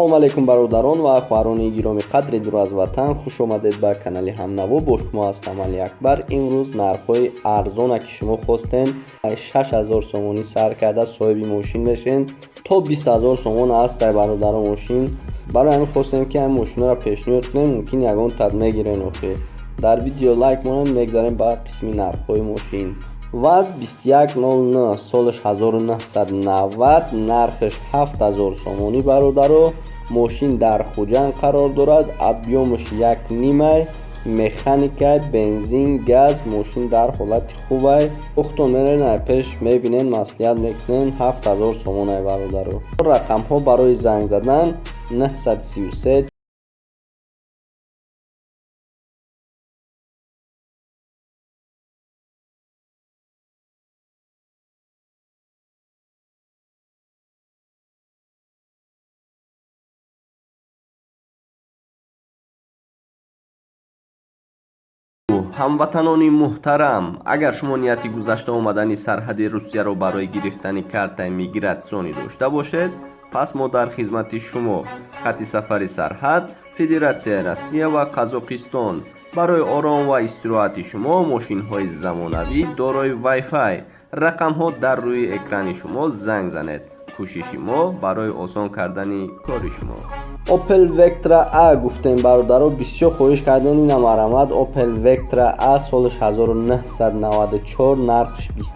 Салом алейкум, бародарон ва хоҳарони гиромӣ қадри дур аз ватан. Хуш омадед ба канали Ҳамнаво. Бо шумо ҳастам Али Акбар. Имрӯз нархҳои арзона, ки шумо хостен, 6000 сомонӣ сар карда соҳиби мошин мешен, то 20 000 сомон аст ай, бародарон, мошин. Барои ҳамин хостем, ки ҳамин мошинҳоро пешниҳод кунем, мумкин ягон тад мегирен. Охир дар видео лайк монед. Мегзарем ба қисми нархҳои мошин. ВАЗ 2109, солаш 1990, нархаш 7000 сомонӣ, бародаро. Мошин дар Хуҷанд қарор дорад, объём аш як нимай, механикай, бензин, газ. Мошин дар ҳолати хубай. Ухтон мерен, ай пеш мебинен, маслиҳат мекунен. 7000 сомонай, бародаро. Рақамҳо барои занг задан: 933. Ҳамватанони муҳтарам, агар шумо нияти гузашта омадани сарҳади Русияро барои гирифтани картаи мигратсионӣ дошта бошед, пас мо дар хизмати шумо. Хатти сафари сарҳад Федератсияи Россия ва Қазоқистон. Барои ором ва истироҳати шумо мошинҳои замонавӣ дорои вайфай. Рақамҳо дар рӯи экрани шумо, занг занед. Кӯшиши мо барои осон кардани кори шумо. Opel Vectra A гуфтем, бародаро, бисёр хоҳиш кардем, ина марҳамат. Opel Vectra A, солаш 1994, нархш 20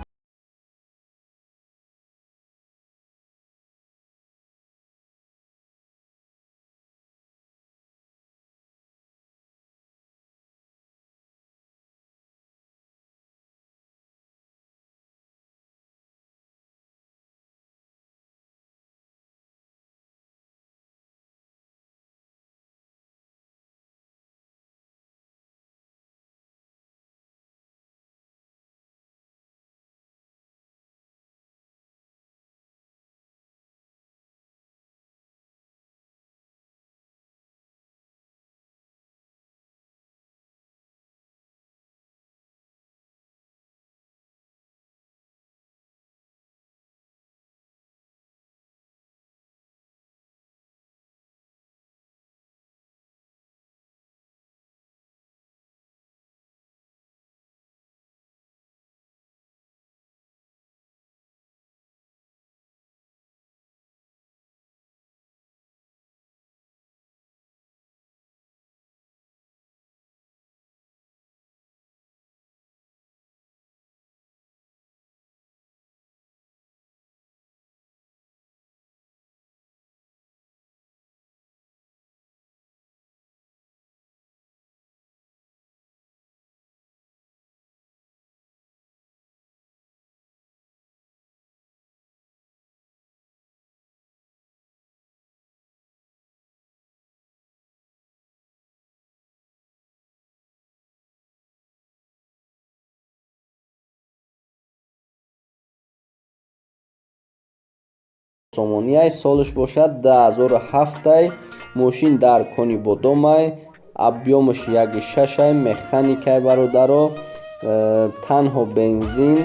сомониай, солаш бошад 2007-ай. Мошин дар Конибодомай, объём аш яки шашай, механикай, бародаро, танҳо бензин.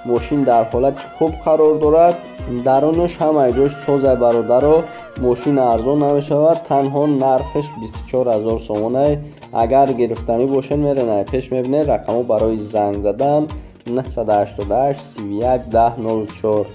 Мошин дар ҳолати хуб қарор дорад, дарунаш ҳамаи ҷош созай, бародаро. Мошин арзон намешавад, танҳо нархаш 24 000 сомонай. Агар гирифтанӣ бошед, мерен, ай пеш мебинед. Рақамҳо барои занг задан: 988 31 10 04.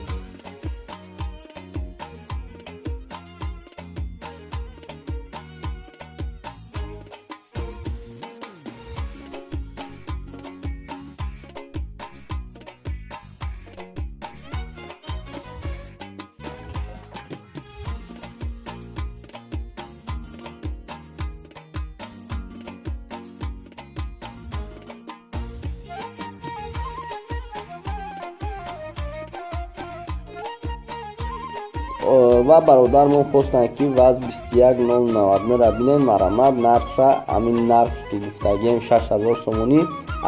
Ва бародармон хостанд, ки ВАЗ 21099-ра бинен. Марҳамат, нархша ҳамин нарх, ки гуфтагием, 6000 сомонӣ,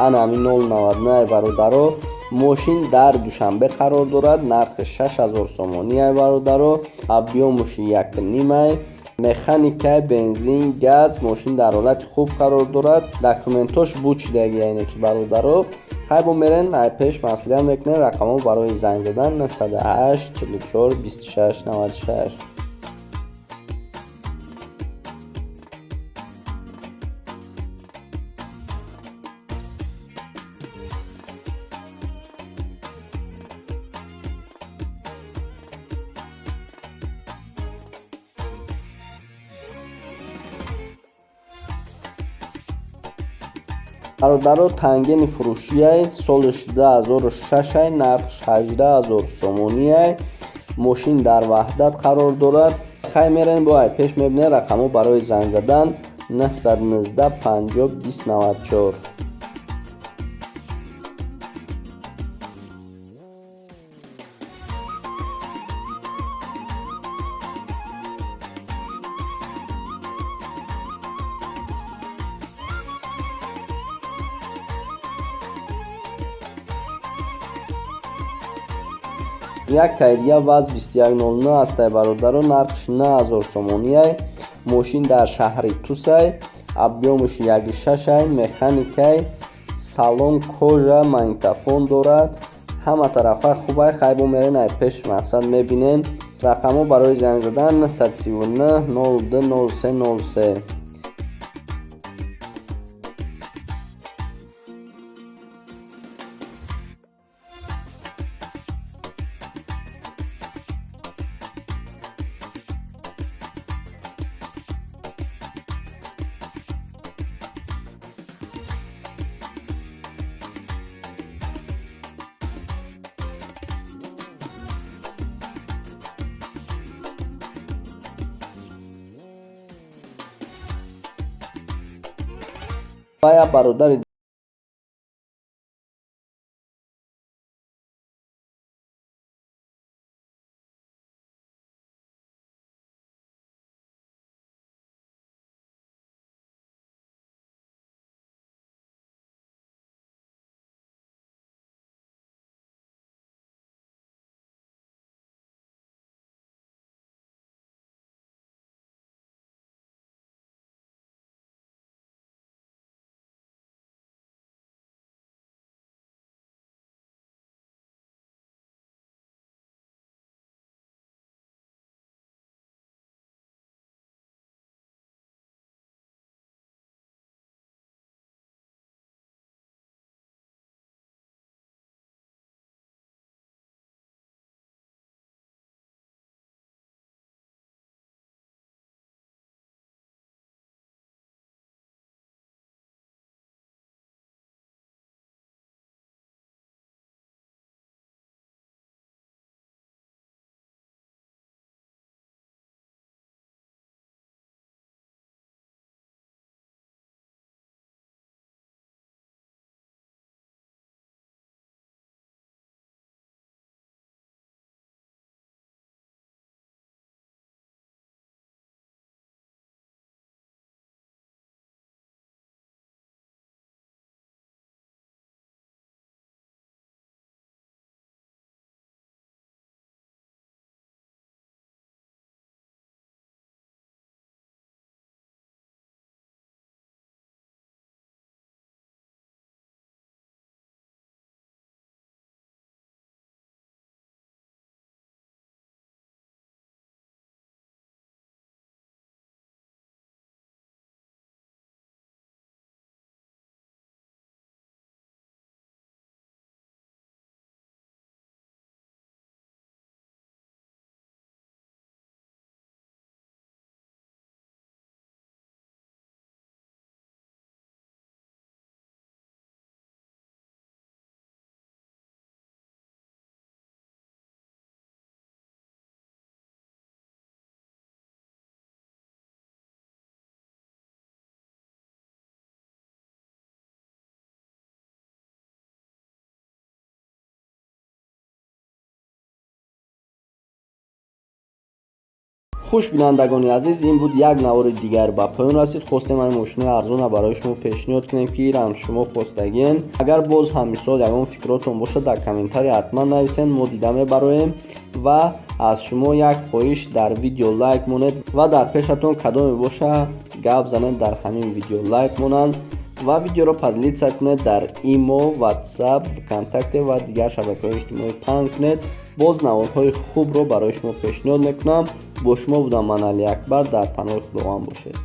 ана ҳамин 099, бародаро. Мошин дар Душанбе қарор дорад, нархи 6000 сомонӣ ай, бародаро, объём аш як нимай, механикай, бензин, газ. Мошин дар ҳолати хуб қарор дорад, документош буд шидаги, яъне ки, бародаро, хай бо мерен, ай пеш маслиҳат мекунем. Рақамҳо барои занг задан: 908 44 26 96. Бародаро, Тангени фурӯшиай, солиш 2006, нархш 18 000 сомониай. Мошин дар Ваҳдат қарор дорад. Хай, мерем бо ай пеш, мебинем. Рақамҳо барои занг задан 919 50 20 94. Як тайдига ВАЗ 2109 ҳастай, бародаро, нархш 9000 сомониай. Мошин дар шаҳри Тусай, объём аш 1,6, механикай, салон кожа, магнитофон дорад, ҳама тарафа хубай. Хай, бо мерен ай пеш, мақсад мебинен. Рақамҳо барои занг задан 939 02 03 03. Ва як бародари Хуш, бинандагони азиз, ин буд як навори дигар, ба поён расид. Хостем ин мошинои арзона барои шумо пешниҳод кунем, ки ирам шумо хостагиен. Агар боз ҳам мисол ягон фикротон бошад, дар комментария ҳатман нависен, мо дида мебароем. Ва аз шумо як хоҳиш: дар видео лайк монед ва дар пешатон кадоме боша, гап занед, дар ҳамин видео лайк монанд ва видеоро поделиться кунед, дар Имо, Ватсап, Вконтакте ва дигар шабакаҳои иҷтимоӣ паҳн кунед. Боз наворҳои хубро барои шумо пешниҳод мекунам. Бо шумо будам ман, Али Акбар. Дар паноҳи Худованд бошед.